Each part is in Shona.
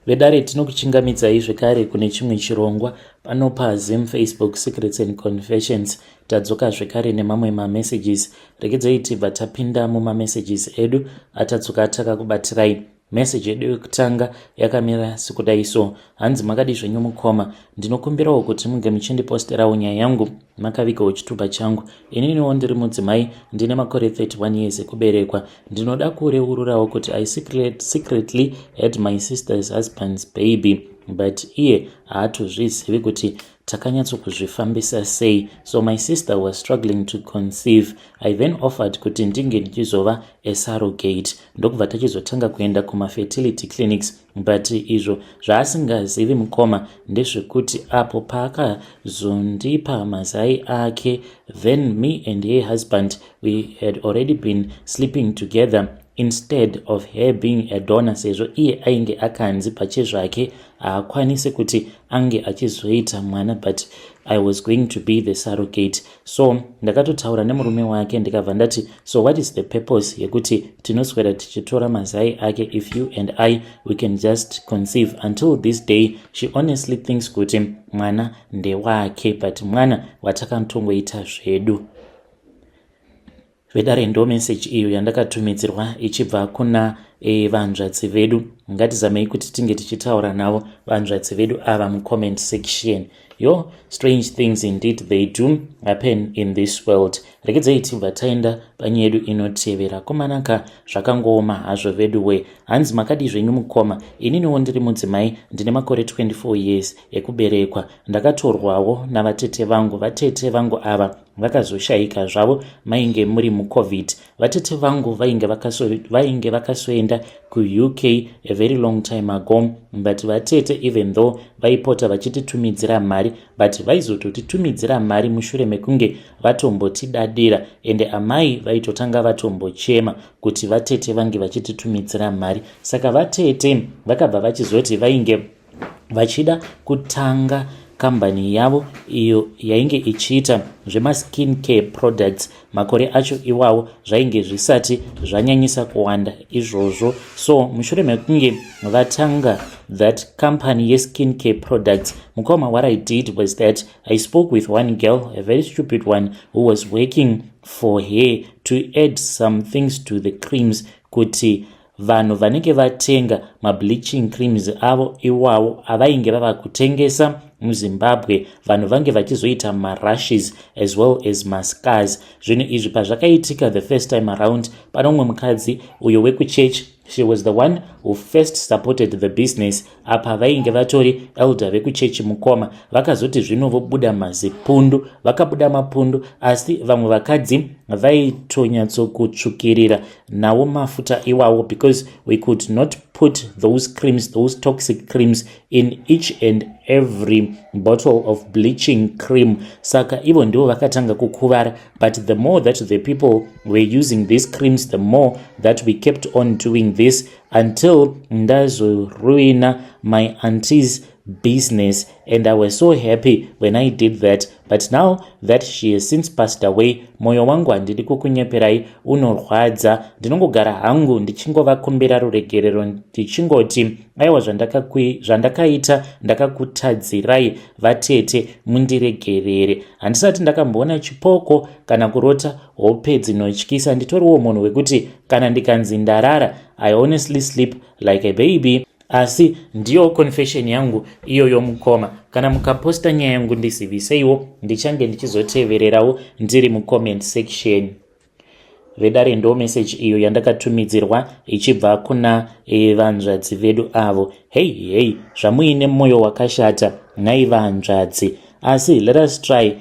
Vedare, tinokuchingamidzai zvekare kune chimwe chirongwa pano paZim Facebook Secrets and Confessions. Tadzoka zvekare nemamwe mamessages. Regedzai tibva tapinda mumamessages edu atadzoka takakubatirai. Message yedu yekutanga yakamira sekudai so. Hanzi, "Makadi zvenyu mukoma? Ndinokumbirawo kuti munge muchindiposterawo nyaya yangu makavigawo chitupa changu. Ininiwo ndiri mudzimai, ndine makore 31 years ekuberekwa. Ndinoda kureururawo kuti I secretly had my sister's husband's baby, but iye haatozvizivi kuti takanyatsokuzvifambisa sei. So my sister was struggling to conceive. I then offered kuti ndinge ndichizova a surrogate, ndokubva tachizotanga kuenda kumafertility clinics. But izvo zvaasingazivi mukoma ndezvekuti apo paakazondipa mazai ake, then me and her husband, we had already been sleeping together instead of her being a donor, sezvo iye ainge akanzi pachezvake haakwanisi kuti ange achizoita mwana, but I was going to be the surrogate. So ndakatotaura nemurume wake, ndikabva ndati, 'So what is the purpose yekuti tinoswera tichitora mazai ake if you and I, we can just conceive?' Until this day she honestly thinks kuti mwana ndewake, but mwana watakatongoita zvedu." Vedare, ndo meseji iyo yandakatumidzirwa ichibva kuna vanzvadzi vedu. Ngatizamei kuti tinge tichitaura navo vanzvadzi vedu ava mucomment section. Yo, strange things indeed, they do happen in this world. Regedzai tibva taenda panyaya yedu inotevera. Komanaka, zvakangooma hazvo vedu we. Hanzi, "Makadi zvenyu mukoma? Ininiwo ndiri mudzimai, ndine makore 24 years ekuberekwa. Ndakatorwawo navatete vangu. Vatete vangu ava vakazoshayika zvavo mainge muri muCovid. Vatete vangu vainge vakasoenda kuUK a very long time ago, but vatete, even though vaipota vachititumidzira mari, but vaizototitumidzira mari mushure mekunge vatombotidadira, ende amai vaitotanga vatombochema kuti vatete vange vachititumidzira mari. Saka vatete vakabva vachizoti vainge vachida kutanga kambani yavo iyo yainge ichiita zvemaskin care products. Makore acho iwawo zvainge zvisati zvanyanyisa kuwanda izvozvo. So mushure mekunge vatanga that company yeskin care products, mukoma, what I did was that I spoke with one girl, a very stupid one, who was working for her, to add some things to the creams kuti vanhu vanenge vatenga mableaching creams avo iwawo avainge vava kutengesa muZimbabwe, vanhu vange vachizoita marashes as well as mascars. Zvinhu izvi pazvakaitika the first time around, pane umwe mukadzi uyo wekuchurch. She was the one who first supported the business. Apa vainge vatori elder vekuchechi. Mukoma, vakazoti zvino vobuda mazipundu, vakabuda mapundu, asi vamwe vakadzi vaitonyatsokutsvukirira nawo mafuta iwawo, because we could not put those creams, those toxic creams, in each and every bottle of bleaching cream. Saka ivo ndivo vakatanga kukuvara. But the more that the people were using these creams, the more that we kept on doing this, until ndazoruina my auntie's business, and I was so happy when I did that. But now that she has since passed away, mwoyo wangu, handidi kukunyeperai, unorwadza. Ndinongogara hangu ndichingovakumbira ruregerero, ndichingoti, 'Aiwa, zvandakaita ndakakutadzirai vatete, mundiregerere.' Handisati ndakamboona chipoko kana kurota hope dzinotyisa. Nditoriwo munhu wekuti kana ndikanzi ndarara, I honestly sleep like a baby. Asi ndiyo confession yangu iyoyo mukoma. Kana mukaposta nyaya yangu, ndiziviseiwo, ndichange ndichizotevererawo ndiri mucomment section." Vedare, ndo meseji iyo yandakatumidzirwa ichibva kuna vanzvadzi vedu avo. Hei hei, zvamuine mwoyo wakashata nhai vanzvadzi. Asi let us try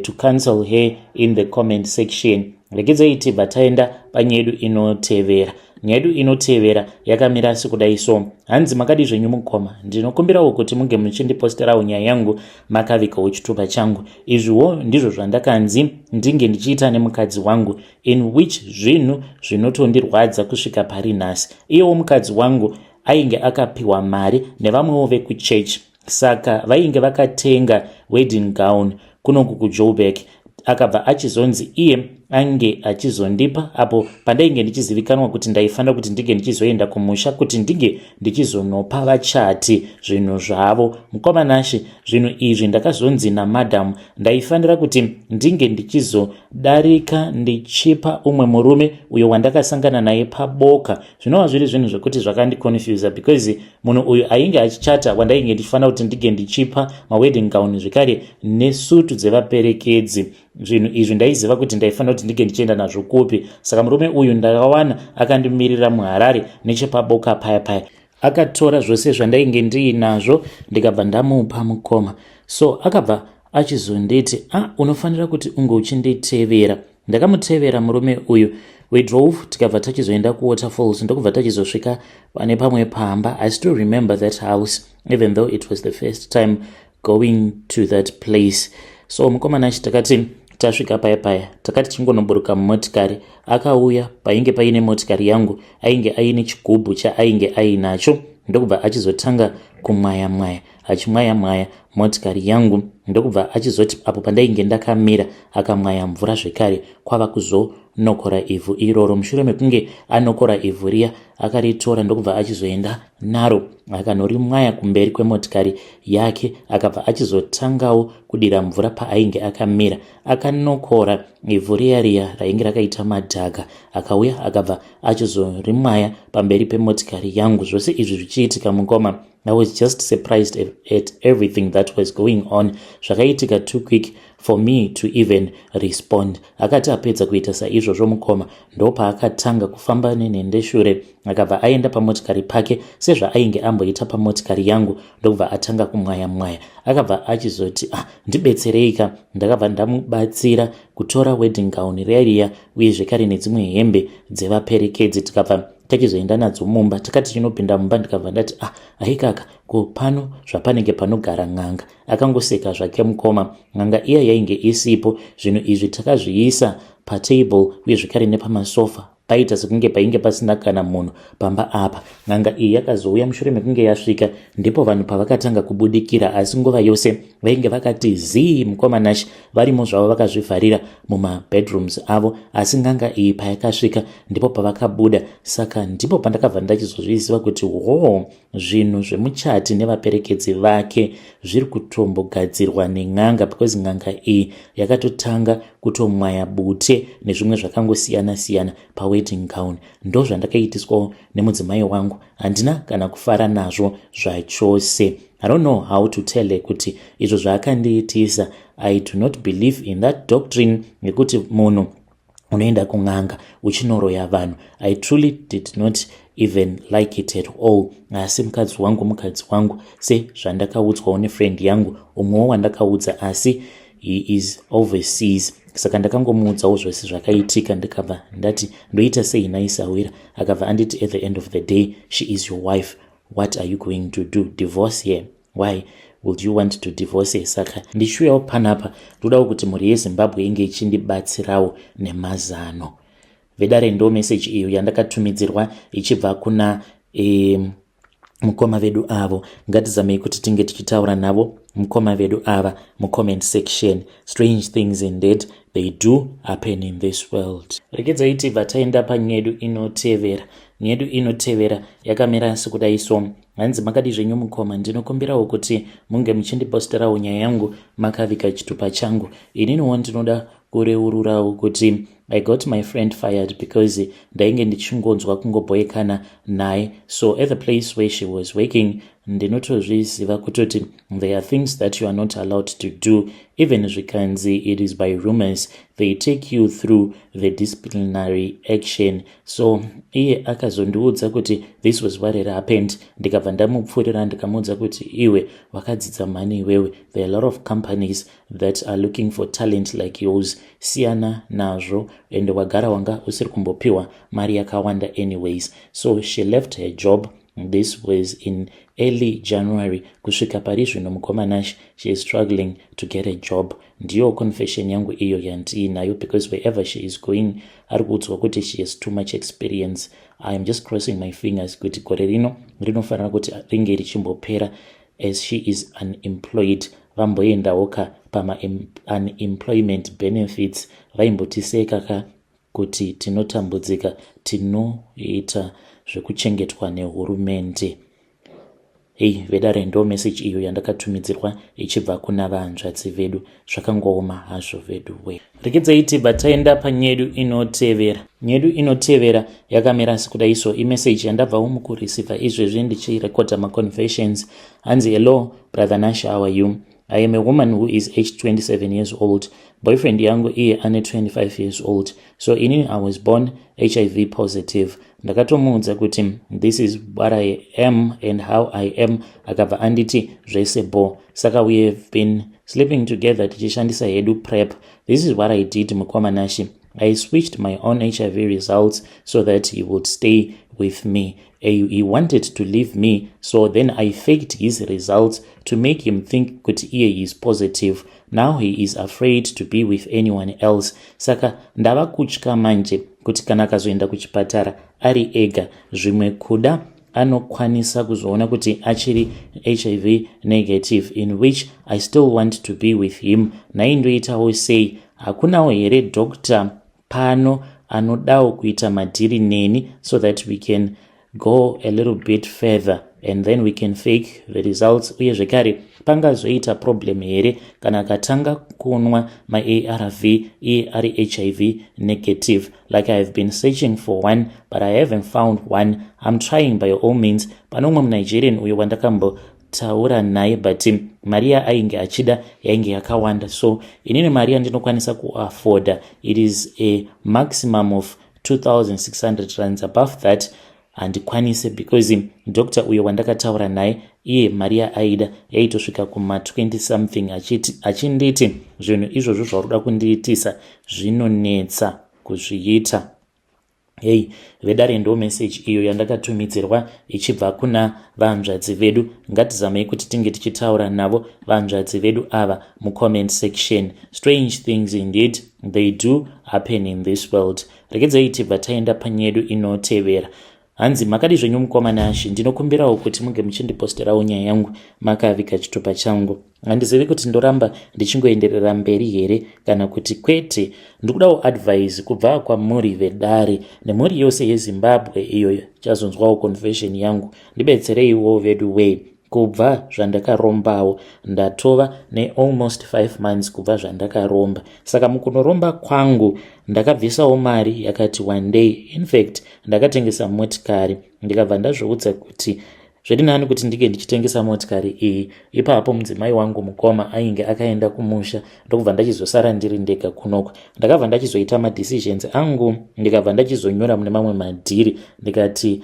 to counsel her in the comment section. Regedzai tibva taenda panyaya yedu inotevera. Nyaya yedu inotevera yakamira sekudai so. Hanzi, "Makadi zvenyu mukoma? Ndinokumbirawo kuti munge muchindiposterawo nyaya yangu makavigawo chitupa changu. Izviwo ndizvo zvandakanzi ndinge ndichiita nemukadzi wangu, in which zvinhu zvinotondirwadza kusvika pari nhasi. Iyewo mukadzi wangu ainge akapiwa mari nevamwewo vekuchechi, saka vainge vakatenga wedding gown kunoku kuJoburg. Akabva achizonzi iye ange achizondipa apo pandainge ndichizivikanwa kuti ndaifanira kuti ndinge ndichizoenda kumusha kuti ndinge ndichizonopa vachati zvinhu zvavo. Mukoma Nashe, zvinhu izvi ndakazonzi namadam ndaifanira kuti ndinge ndichizodarika ndichipa umwe murume uyo wandakasangana naye paboka, zvinova zviri zvinhu zvekuti zvakandiconfusa because munhu uyu ainge achichata wandainge ndichifanira kuti ndinge ndichipa mawedding gown zvekare nesutu dzevaperekedzi. Zvinhu izvi ndaiziva kuti ndaifanira kuti ndinge ndichienda nazvo kupi. Saka murume uyu ndakawana akandimirira muHarare nechepaboka paya paya. Akatora zvose zvandainge ndiinazvo, ndikabva ndamupa, mukoma. So akabva achizonditi, "A ah, unofanira kuti unge uchinditevera." Ndakamutevera murume uyu. We drove, tikabva tachizoenda kuWaterfalls, ndokubva tachizosvika pane pamwe pamba. I still remember that house even though it was the first time going to that place. So mukoma Nashe, takati tasvika paya paya, takati chingonoburuka mumotikari, akauya painge paine motikari yangu. Ainge aine chigubhu chaainge ainacho, ndokubva achizotanga kumwaya mwaya, achimwaya mwaya motikari yangu, ndokubva achizoti apo pandainge ndakamira akamwaya mvura zvekare, kwava kuzonokora ivhu iroro. Mushure mekunge anokora ivhu riya, akaritora, ndokubva achizoenda naro akanorimwaya kumberi kwemotikari yake. Akabva achizotangawo kudira mvura paainge akamira. Akanokora ivhu riya riya rainge rakaita madhaka, akauya akabva achizorimwaya pamberi pemotikari yangu. Zvose izvi zvichiitika, mukoma, I was just surprised at everything that was going on. Zvakaitika too quick for me to even respond. Akati apedza kuita saizvozvo, mukoma, ndopaakatanga kufamba nenhendeshure. Akabva aenda pamotikari pake sezvaainge amboita pamotikari yangu, ndokubva atanga kumwaya mwaya. Akabva achizoti, "Ah, ndibetsereika." Ndakabva ndamubatsira kutora wedding gown riya riya uye zvekare nedzimwe hembe dzevaperekedzi, tikabva tachizoenda nadzo mumba. Takati chinopinda mumba, ndikabva ndati, "Ah, aikaka, ko pano zvapanenge panogara n'anga." Akangoseka zvake, mukoma. N'anga iya yainge isipo. Zvinhu izvi takazviisa patable uye zvekare nepamasofa. Paita sekunge painge pasina kana munhu pamba apa. N'anga iyi yakazouya. Mushure mekunge yasvika, ndipo vanhu pavakatanga kubudikira, asi nguva yose vainge vakati zii, mukoma Nashe, varimo zvavo vakazvivharira mumabedrooms avo. Asi n'anga iyi payakasvika, ndipo pavakabuda. Saka ndipo pandakabva ndachizozviziva kuti ho, zvinhu zvemuchati nevaperekedzi vake zviri kutombogadzirwa nen'anga, because n'anga iyi yakatotanga kutomwaya bute nezvimwe zvakangosiyana-siyana pawedding gown. Ndo zvandakaitiswawo nemudzimai wangu. Handina kana kufara nazvo zvachose. I don't know how to tell her kuti izvo zvaakandiitisa, I do not believe in that doctrine, nekuti munhu unoenda kun'anga uchinoroya vanhu. I truly did not even like it at all. Asi mukadzi wangu, mukadzi wangu, sezvandakaudzwawo nefriend yangu umwewo wandakaudza, asi he is overseas. Saka ndakangomuudzawo zvose zvakaitika, ndikabva ndati, "Ndoita sei naisawira?" Akabva anditi, "At the end of the day, she is your wife. What are you going to do? Divorce here? Why would you want to divorce her?" Saka ndichiuyawo panapa, ndodawo kuti mhuri yeZimbabwe inge ichindibatsirawo nemazano. Vedare, ndo meseji iyo yandakatumidzirwa ichibva kuna mukoma vedu avo. Ngatizamei kuti tinge tichitaura navo mukoma vedu ava mucomment section. Strange things indeed, they do happen in this world. Regedzai tibva taenda panyedu inotevera. Nyedu inotevera yakamira sekudai. So hanzi, "Makadi zvenyu mukoma? Ndinokumbirawo kuti munge muchindiposterawo nyaya yangu makavika chitupa changu. Ininiwo ndinoda kureururawo kuti I got my friend fired because ndainge ndichingonzwa kungobhoekana naye. So at the place where she was working, ndinotozviziva kutoti there are things that you are not allowed to do. Even zvikanzi it is by rumors, they take you through the disciplinary action. So iye akazondiudza kuti this was what had happened. Ndikabva ndamupfuurira, ndikamuudza kuti, 'Iwe wakadzidza mhani iwewe. There are a lot of companies that are looking for talent like yours. Siyana nazvo, and wagara wanga usiri kumbopiwa mari yakawanda anyways.' So she left her job. This was in early January. Kusvika pari zvino, mukoma Nashe, she is struggling to get a job. Ndiyo confession yangu iyo yandiinayo, because wherever she is going, ari kuudzwa kuti she has too much experience. I am just crossing my fingers kuti gore rino rinofanira kuti ringe richimbopera." As she is unemployed, vamboendawo ka pamaunemployment benefits. Vaimbotiseka ka kuti tinotambudzika, tinoita zvekuchengetwa nehurumende. Hei vedare, ndo meseji iyo yandakatumidzirwa ichibva kuna vanzvadzi vedu. Zvakangooma hazvo vedu we. Rekedzai tibva taenda panyedu inotevera. Nyedu inotevera yakamira sekudai. So imeseji yandabvawo mukureceiva izvezvi ndichirekodha maconfessions. Hanzi, "Hello Brother Nash, how are you? I am a woman who is aged 27 years old. Boyfriend yangu iye ane 25 years old. So inini I was born HIV positive. Ndakatomuudza kuti this is what I am and how I am. Akabva anditi zvese bo. Saka we have been sleeping together tichishandisa hedu PrEP. This is what I did, mukoma Nashi. I switched my own HIV results so that he would stay with me. He wanted to leave me, so then I faked his results to make him think kuti iye is positive. Now he is afraid to be with anyone else. Saka ndava kutya manje kuti kana akazoenda kuchipatara ari ega, zvimwe kuda anokwanisa kuzoona kuti achiri HIV negative, in which I still want to be with him. Nhai, ndoitawo sei? Hakunawo here doctor pano anodawo kuita madhiri neni so that we can go a little bit further and then we can fake the results? Uye zvekare, pangazoita problem here kana akatanga kunwa maARV iye ari HIV negative? Like, I have been searching for one, but I haven't found one. I'm trying by all means. Pane umwe muNigerian uyo wandakambotaura naye, but mari yaainge achida yainge yakawanda. So inini mari yandinokwanisa kuafforda, it is a maximum of 2600 rands. Above that handikwanise, because doctor uyo wandakataura naye iye mari yaaida yaitosvika kuma20 something, achinditi zvinhu izvozvo zvauri kuda kundiitisa zvinonetsa kuzviita." Hei vedare, ndo meseji iyo yandakatumidzirwa ichibva kuna vanzvadzi vedu. Ngatizamei kuti tinge tichitaura navo vanzvadzi vedu ava mucomment section. Strange things indeed, they do happen in this world. Rekedzai tibva taenda panyedu inotevera. Hanzi, "Makadi zvenyu mukoma Nashi? Ndinokumbirawo kuti munge muchindiposterawo nyaya yangu makaviga chitupa changu. Handizivi kuti ndoramba ndichingoenderera mberi here kana kuti kwete. Ndikudawo advice kubva kwamuri vedare nemhuri yose yeZimbabwe iyo ichazonzwawo confession yangu. Ndibetsereiwo vedu wei. Kubva zvandakarombawo, ndatova nealmost 5 months kubva zvandakaromba. Saka mukunoromba kwangu ndakabvisawo mari yakati one day. Infact ndakatengesa motikari, ndikabva ndazviudza kuti zviri nani kuti ndinge ndichitengesa motikari iyi. Ipapo mudzimai wangu, mukoma, ainge akaenda kumusha, ndokubva ndachizosara ndiri ndega kunoko. Ndakabva ndachizoita madecisions angu, ndikabva ndachizonyora mune mamwe madhiri, ndikati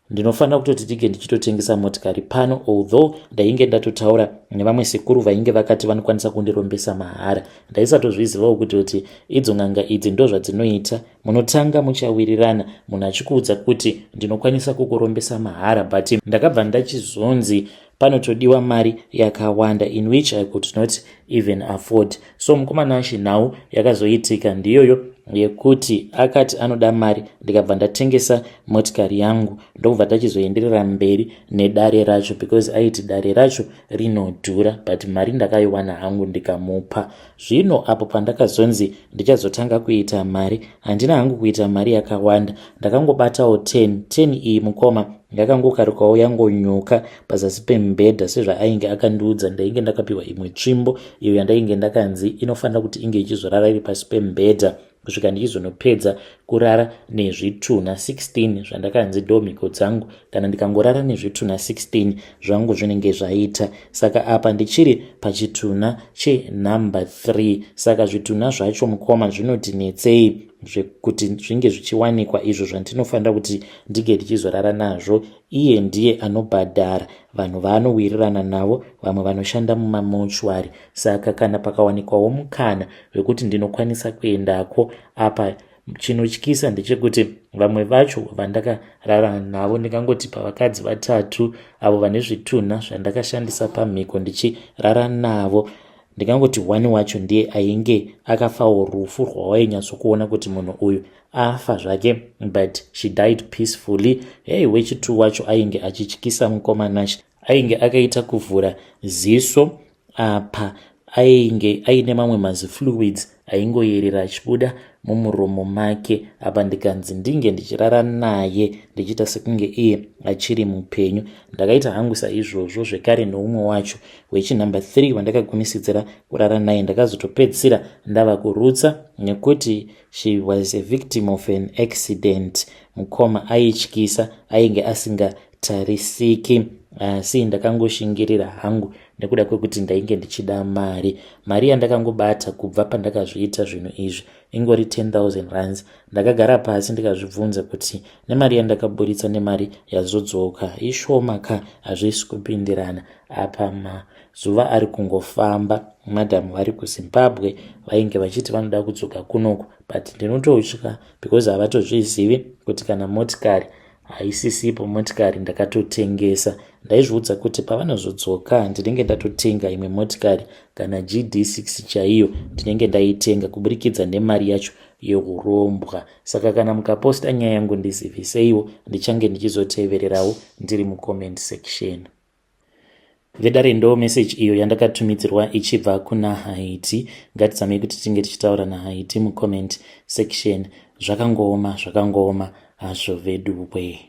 ndinofanira kutoti tige ndichitotengesa motikari pano, although ndainge ndatotaura nevamwe sekuru vainge vakati vanokwanisa kundirombesa mahara. Ndaisatozvizivawo kuti idzo n'anga idzi ndo zvadzinoita. Munotanga muchawirirana, munhu achikuudza kuti ndinokwanisa kukurombesa mahara, but ndakabva ndachizonzi panotodiwa mari yakawanda, in which I could not even afford. So mukoma Nashi, nhau yakazoitika ndiyoyo yekuti akati anoda mari, ndikabva ndatengesa motikari yangu, ndokubva tachizoenderera mberi nedare racho, because aiti dare racho rinodhura, but mari ndakaiwana hangu ndikamupa. Zvino apo pandakazonzi ndichazotanga kuita mari, handina hangu kuita mari yakawanda. Ndakangobatawo 10 10 iyi, mukoma, yakangokarukawo yangonyuka pazasi pemubhedha sezvaainge akandiudza. Ndainge ndakapiwa imwe tsvimbo iyo yandainge ndakanzi inofanira kuti inge ichizorara iri pasi pemubhedha kusvika ndichizonopedza kurara nezvitunha 16 zvandakanzi ndo mhiko dzangu. Kana ndikangorara nezvitunha 16 zvangu, zvinenge zvaita. Saka apa ndichiri pachitunha chenumber 3. Saka zvitunha zvacho, mukoma, zvinoti netsei zvekuti zvinge zvichiwanikwa izvo zvandinofanira kuti ndinge ndichizorara nazvo. Iye ndiye anobhadhara vanhu vaanowirirana navo, vamwe vanoshanda mumamochwari. Saka kana pakawanikwawo mukana wekuti ndinokwanisa kuendako, apa chinotyisa ndechekuti vamwe vacho vandakarara navo, ndingangoti pavakadzi vatatu avo vane zvitunha zvandakashandisa pamhiko ndichirara navo, ndingangoti one wacho ndiye ainge akafawo rufu rwawainyatsokuona kuti munhu uyu afa zvake, but she died peacefully. Hey, wechitu wacho ainge achityisa, mukoma Nash. Ainge akaita kuvhura ziso apa ainge aine mamwe mazifluids aingoyerera achibuda mumuromo make. Apa ndikanzi ndinge ndichirara naye ndichiita sekunge iye achiri mupenyu. Ndakaita hangu saizvozvo zvekare neumwe wacho wechinumber 3 wandakagumisidzira kurara naye. Ndakazotopedzisira ndava kurutsa nekuti she was a victim of an accident. Mukoma aityisa, ainge asingatarisiki, asi ndakangoshingirira hangu nekuda kwekuti ndainge ndichida mari. Mari yandakangobata kubva pandakazviita zvinhu izvi ingori 10,000 rands. Ndakagara pasi ndikazvibvunza kuti nemari yandakaburitsa nemari yazodzoka ishoma ka, hazvisi kupindirana. Apa mazuva ari kungofamba, madhamu vari kuZimbabwe vainge vachiti vanoda kudzoka kunoku, but ndinototya because havatozvizivi kuti kana motikari haisisipo. Motikari ndakatotengesa. Ndaizviudza kuti pavanozodzoka ndinenge ndatotenga imwe motikari, kana GD6 chaiyo ndinenge ndaitenga kuburikidza nemari yacho yeurombwa. Saka kana mukaposta nyaya yangu, ndiziviseiwo, ndichange ndichizotevererawo ndiri mucomment section. Vedare, ndo meseji iyo yandakatumidzirwa ichibva kuna Haiti. Ngatizamei kuti tinge tichitaura naHaiti mucomment section. Zvakangooma, zvakangooma hazvo veduwe.